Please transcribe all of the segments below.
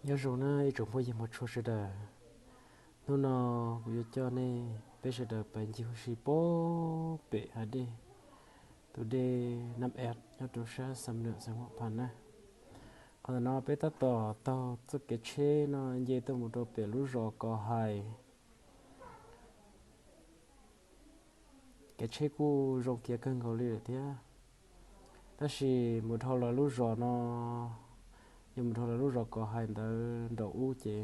Nyob zoo na ib tsoom phooj ywg hmov tshua sawv daws. Hnub no kuv yuav coj nej peb sawv daws pais ncig ua si pem hav dej, tus dej Nam Ev nyob rau sab Xam Nuam xeev Huam Phas na. Qhov ntawm no peb tab tom taug txoj kev tsheb no nce tuaj mus rau pem lub zos Kos Hais. Kev tsheb kuj zoo kiag kawg nkaus li lawm thiab. Tab sis mus dhau lawv lub zos no, yog mus dhau lawv lub zos Kos Hais ntawd nraum ub ces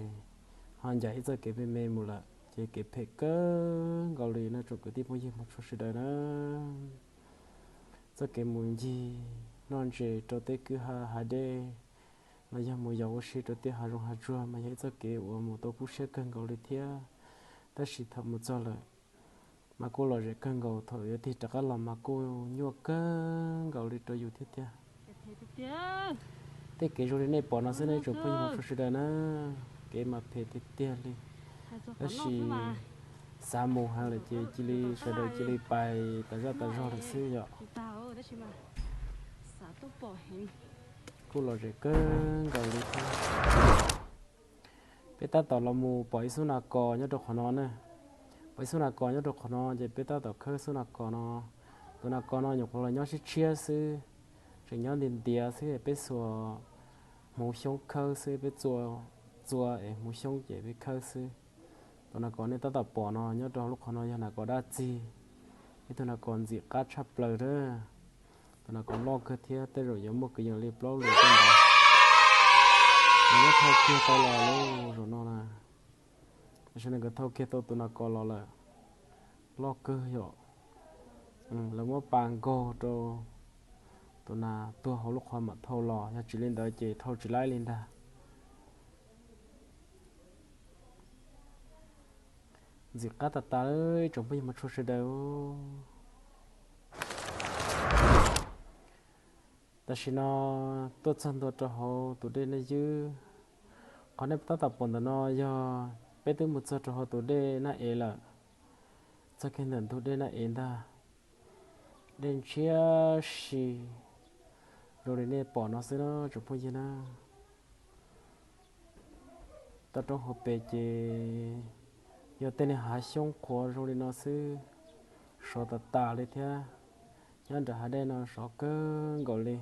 ho ncaim ib txoj kev me me mus lawm ces kev phem kawg nkaus li no tsoom kwv tij phooj ywg hmov tshua sawv daws na. Txoj kev mus ncig noj ntses rau tej kwj ha hav dej los yog mus yos ua si rau tej hav zoov hav tsuag mas yog ib txoj kev uas mus tau kub siab kawg nkaus li thiab. Tab sis thaum mus txog lawm mas kuj lom zem kawg nkaus, thaum yuav tig rov qab los mas kuj nyuaj kawg nkaus li rau yus thiab tiag. Tej kev zoo li nej pom no xwb nej tsoom phooj ywg hmov tshua sawv daws na, kev mas phem tiag tiag li. Tab sis xav mus heev lawm ces cia li sawv daws cia li pais tas zaj tas zog lawm xwb yom. Kuj lom zem kawg nkaus li thiab. Peb tab tom los mus pom ib xub nas kos nyob rau qhov no na. Pom ib xub nas kos nyob rau qhov no ces peb tab tom khawb xub nas kos no. Tus nas kos no nyuam qhuav los nyob siab tshiab xwb, tseem nyob ntiav ntiav xwb, peb xuas hmuv xyoob khawb xwb, peb txua, txua es hmuv xyoob ces peb khawb xwb. Tus nas kos nej tab tom pom no nyob rau hauv lub qhov no yog nas kos dab txig, ib tug nas kos ntxim qab tshaj plaws na. Tus nas kos loj kawg thiab tej zaum yuav muaj kwv yees li plaub lus tej ntawd. Lawv muab thau kiag tau los lawm zaum no na. Tam sim no nkawd thau kiag tau tus nas kos los lawm, loj kawg yom. Lawv muab pas nkaug rau tus nas tuag hauv lub qhov mam thau los, yog tsis li ntawd ces thau tsis laib li ntag. Ntxim qab tas tas ib tsoom phooj ywg hmov tshua sawv daws. Tam sim no tuaj txog ntua rau hauv tus dej Naj Ywb. Qhov nej tab tom pom ntawm no yog peb twb mus txog rau hauv tus dej Naj Ev lawm, txog kiag ntawm ntug dej Naj Ev ntag. Dej ntshiab si zoo li nej pom no xwb na tsoom phooj ywg na. Toj roob hauv pes ces yog tej niag hav xyoob qhuav zoo li no xwb, sov tas tas li thiab. Nyob nram hav dej no sov kawg nkaus li.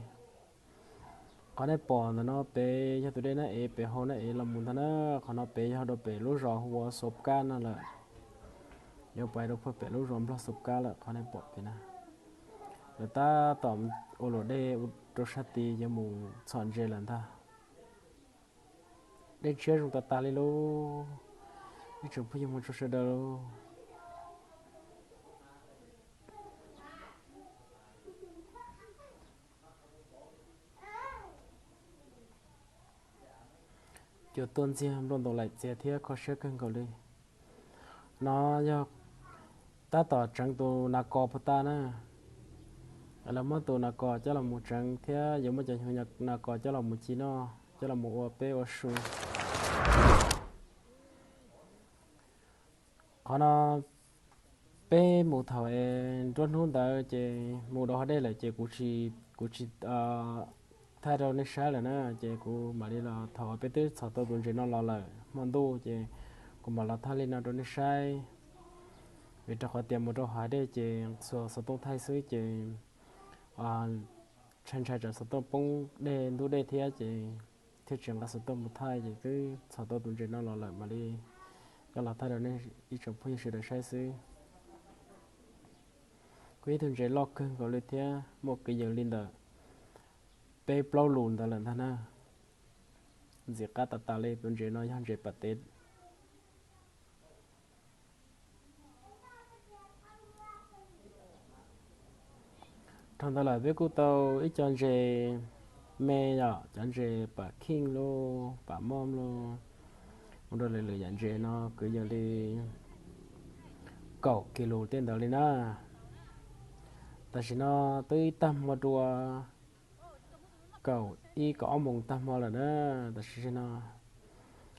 Qhov nej pom ntawm no pem yog tus dej Naj Ev, pem hauv Naj Ev los mus ntag na. Qhov no pem yog rau pem lub zos hu ua Xos Kab no lawm. Yuav pais rau puag pem lub zos Nplog Xos Kab lawm qhov nej pom pem na. Lawv tab tom ua luam dej rau sab tid yuav mus txhom ntses lawm ntag. Dej ntshiab zoo tas tas li lauj, ib tsoom phooj ywg hmov tshua sawv daws lauj. Cua tuaj ntxiag nplooj ntoos laim txias thiab kho siab kawg nkaus li. No yog tab tom tseev tus nas kos puag ta na. Lawv muab tus nas kos coj los mus tseev thiab yuav muab cov hnyuv nas kos coj los mus ci noj, coj los mus ua peb ua su. Qhov no peb mus thaum es nruab hnub ntawd ces mus rau hav dej lawm ces kuv tsis, kuv tsis thaij rau nej saib lawm na, ces kuv mam li los thaum peb twb txhom tau tus ntses no los lawm hmo ntuj ces kuv mam los thaij li no rau nej saib. Vim rau qhov tias mus rau hav dej ces xuas xov tooj thaij xwb ces ntshai ntshai tsam xov tooj poob dej ntub dej thiab ces thiaj tsis nqa xov tooj mus thaij ces twb txhom tau tus ntses no los lawm mam li coj los thaij rau nej ib tsoom phooj ywg sawv daws saib xwb. Kuj ib tug ntses loj kawg nkaus li thiab muaj kwv yees li ntawm peb plaub lus ntawd lawm ntag na. Ntxim qab tas tas li, tus ntses no yog ntses pam tev. Dhau ntawd lawm peb kuj tau ib co ntses me yom, cov ntses pam kheej lauj, pam mom lauj, mus rau lwm lwm yam ntses no kwv yees li kaum kis lus tej ntawd li na. Tam sim no twb ib tag hmo dua, kaum ib kaum ob moos tag hmo lawm na. Tam sim no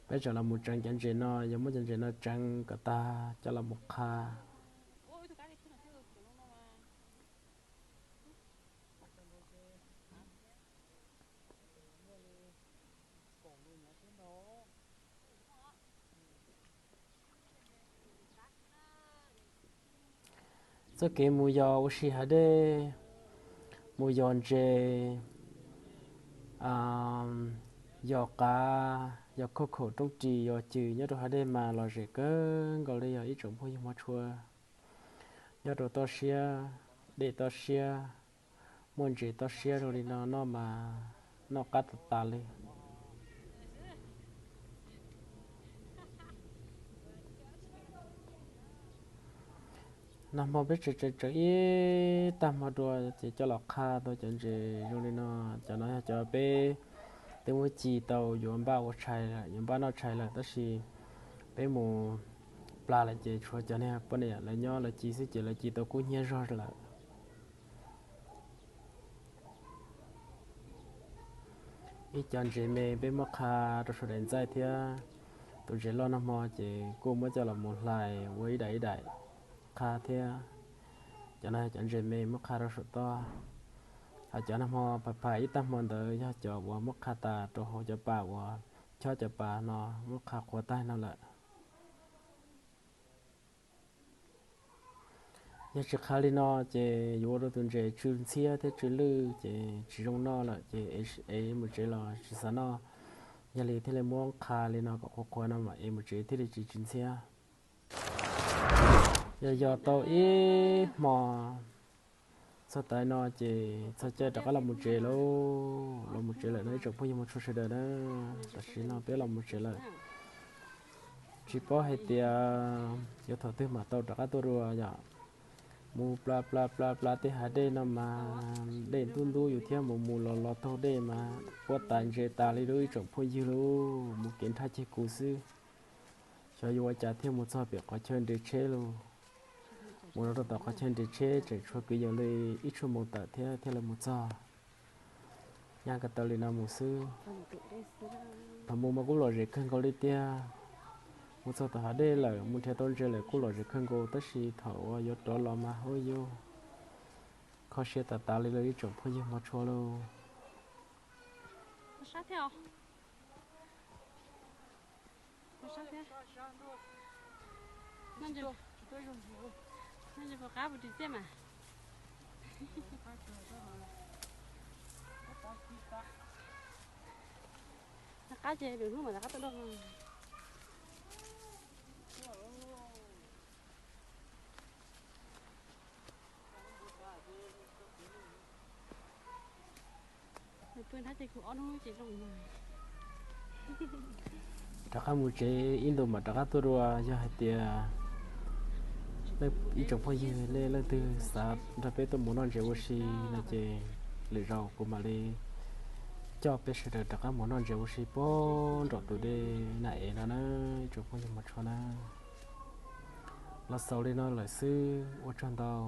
peb tseem los mus tseev cov ntses no, yuav muab cov ntses no tseev kom tag coj los mus qha. Txoj kev mus yos ua si hav dej, mus yos ntses, yos qav, yos khauj khaum rooj ris, yos cws nyob rau hav dej mas lom zem kawg nkaus li yog ib tsoom phooj ywg hmov tshua. Nyob rau toj siab, dej toj siab, muaj ntses toj siab rau li no noj mas noj qab tas tas li. Nag hmo peb tseem tseem ib tag hmo dua ces coj los qha tau cov ntses zoo li no. Cov no yog cov peb twb muab ci tau yuav npaj ua tshais lawm, yuav npaj noj tshais lawm, tab sis peb mus plas lawm ces tshuav cov niag poj niam lawv nyob lawv ci xwb ces lawv ci tau kub hnyiab zog lawm. Ib cov ntses me peb muab qha rau saum daim ntxaij thiab. Tus ntses loj nag hmo ces kuj muab coj los mus hlais ua ib daim ib daim qha thiab. Cov no cov ntses me muab qha rau saum toj. Hos cov nag hmo pham pham ib tag hmo ntawd yog cov uas muab qha tas rau hauv cov pas uas chob cov pas no muab qha qhuav tag no lawm. Yog tsis qha li no ces yuav ua rau tus ntses tsw ntxhiab thiab tsw lwj ces tsis zoo noj lawm ces ev mus tsev los tsis xav noj. Yog li thiaj li muab qha li no kom qhuav qhuav no mam ev mus tsev thiaj li tsis tsw ntxhiab. Yog yos tau ib hmo txog tav no ces txog caij rov qab los mus tsev lauj. Los mus tsev lawm no ib tsoom phooj ywg hmov tshua sawv daws na. Tam sim no peb los mus tsev lawm. Tsis paub hais tias yuav thaum twg mam tau rov qab tuaj dua yom. Mus plas plas plas plas tej hav dej no mas dej ntub ntub yus thiab, mus mus los los taug dej mas puab tas ntses tas li lauj ib tsoom phooj ywg lauj. Mus kev nrhaj ceg kuv xwb. Xyov yuav ua cas thiaj mus txog pem qhov chaw nres tsheb lauj. Mus rau tom qhov chaw nres tsheb tseem tshuav kwv yees li ib tshuaj moos tawm thiab thiaj li mus txog. Nyaj ko taw li no mus xwb. Thaum mus mas kuj lom zem kawg nkaus li tiag. Mus txog tom hav dej lawm mus nrhiav tau ntses lawm kuj lom zem kawg nkaus, tab sis thaum uas yuav rov los mas hauj yug kho siab tas tas li lauj ib tsoom phooj ywg hmov tshua lauj. Qab ces lwm hnub mam rov qab tuaj dua. Nws pw nrab ces kuv ob hnub ces zoo. Rov qab mus tsev ib ntus mam rov qab tuaj dua. Yog hais tias ib tsoom phooj ywg nej leej twg xav nrog peb tuaj mus noj ntses ua si no ces lwm zaus kuv mam li coj peb sawv daws rov qab mus noj ntses ua si puag nraum tus dej Nam Ev no na ib tsoom phooj ywg hmov tshua na. Los xaus li no lawm xwb, ua tsaug ntau.